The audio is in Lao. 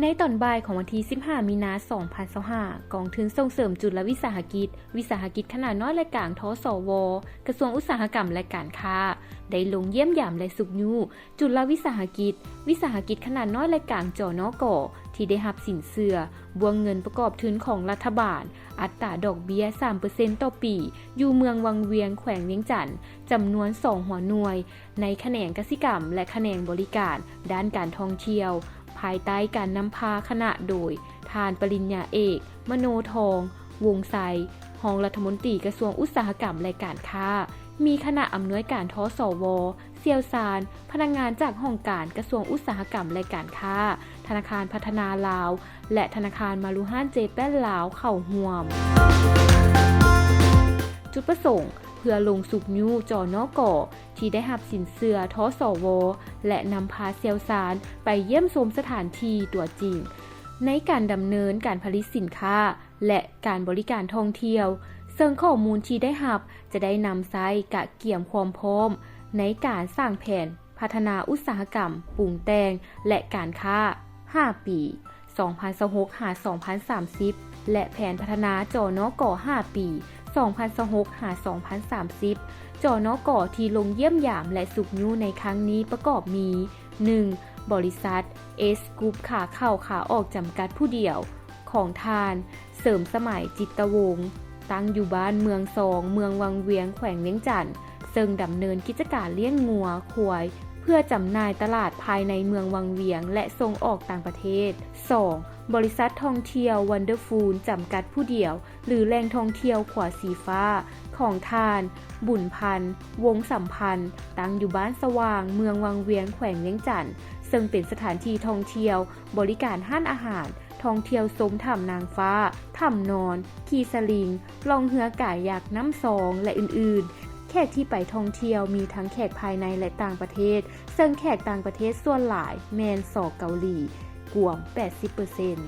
ໃນຕອນບ່າຍຂອງວັນທີສິບຫ້າ ມີນາ ສອງພັນຊາວຫ້າ ກອງທຶນສົ່ງເສີມຈຸລະວິສາຫະກິດ, ວິສາຫະກິດຂະໜາດນ້ອຍ ແລະ ກາງ ທສວ ກະຊວງອຸດສາຫະກຳ ແລະ ການຄ້າ ໄດ້ລົງຢ້ຽມຢາມ ແລະ ຊຸກຍູ້ຈຸລະວິສາຫະກິດ, ວິສາຫະກິດຂະໜາດນ້ອຍ ແລະ ກາງ ຈນກ ທີ່ໄດ້ຮັບສິນເຊື່ອ ບ້ວງເງິນປະກອບທຶນຂອງລັດຖະບານ, ອັດຕາດອກເບ້ຍ ສາມເປີເຊັນຕໍ່ປີ ຢູ່ເມືອງວັງວຽງ ແຂວງວຽງຈັນ ຈຳນວນສອງຫົວໜ່ວຍ ໃນຂະແໜງກະສິກຳ ແລະ ຂະແໜງບໍລິການດ້ານການທ່ອງທ່ຽວ ພາຍໃຕ້ການນຳພາຄະນະໂດຍ ທ່ານປະລິນຍາເອກ ມະໂນທອງ ວົງໄຊ ຮອງລັດຖະມົນຕີກະຊວງອຸດສາຫະກຳ ແລະ ການຄ້າ, ມີຄະນະອຳນວຍການ ທສວ, ຊ່ຽວຊານ, ພະນັກງານຈາກຫ້ອງການກະຊວງອຸດສາຫະກຳ ແລະ ການຄ້າ, ທະນາຄານພັດທະນາລາວ ແລະ ທະນາຄານມາລຸຮານເຈແປນລາວເຂົ້າຮ່ວມ. ຈຸດປະສົງ ເພື່ອລົງຊຸກຍູ້ ຈນກ ທີ່ໄດ້ຮັບສິນເຊື່ອ ທສວ ແລະ ນຳພາຊ່ຽວຊານໄປຢ້ຽມຊົມສະຖານທີ່ຕົວຈິງ ໃນການດຳເນີນການຜະລິດສິນຄ້າ ແລະ ການບໍລິການທ່ອງທ່ຽວ, ເຊິ່ງຂໍ້ມູນທີ່ໄດ້ຮັບຈະໄດ້ນຳໃຊ້ກະກຽມຄວາມພ້ອມໃນການສ້າງແຜນພັດທະນາອຸດສາຫະກຳປຸງແຕ່ງ ແລະ ການຄ້າຫ້າປີ ສອງພັນຊາວຫົກ ຫາ ສອງພັນສາມສິບ ແລະ ແຜນພັດທະນາ ຈນກ ຫ້າປີ ສອງພັນຊາວຫົກ ຫາ ສອງພັນສາມສິບ ຈນກ ທີ່ລົງຢ້ຽມຢາມ ແລະ ຊຸກຍູ້ໃນຄັ້ງນີ້ປະກອບມີ ໜຶ່ງ ບໍລິສັດ ເອສ ກຣຸບ ຂາເຂົ້າຂາອອກຈຳກັດຜູ້ດຽວ ຂອງທ່ານ ເສີມສະໄໝ ຈິດຕະວົງ ຕັ້ງຢູ່ບ້ານເມືອງຊອງ ເມືອງວັງວຽງ ແຂວງວຽງຈັນ ເຊິ່ງດຳເນີນກິດຈະການລ້ຽງງົວ, ຄວາຍ ເພື່ອຈຳໜ່າຍຕະຫຼາດພາຍໃນເມືອງວັງວຽງ ແລະ ສົ່ງອອກຕ່າງປະເທດ. ສອງ ບໍລິສັດທ່ອງທ່ຽວ ວັນເດີຟູນ ຈຳກັດຜູ້ດຽວ ຫຼື ແຫຼ່ງທ່ອງທ່ຽວຂົວສີຟ້າ ຂອງທ່ານ ບຸນພັນ ວົງສຳພັນ ຕັ້ງຢູ່ບ້ານສະຫວ່າງ ເມືອງວັງວຽງ ແຂວງວຽງຈັນ ເຊິ່ງເປັນສະຖານທີ່ທ່ອງທ່ຽວ ບໍລິການຮ້ານອາຫານ, ທ່ອງທ່ຽວຊົມຖ້ຳນາງຟ້າ, ຖ້ຳນອນ, ຂີ່ສະລິງ, ລ່ອງເຮືອກາຍັກນ້ຳຊອງ ແລະ ອື່ນໆ. ແຂກທີ່ໄປທ່ອງທ່ຽວມີທັງແຂກພາຍໃນ ແລະ ຕ່າງປະເທດ, ເຊິ່ງແຂກຕ່າງປະເທດສ່ວນຫຼາຍແມ່ນ ສ ເກົາຫຼີ ກວມ ແປດສິບເປີເຊັນ.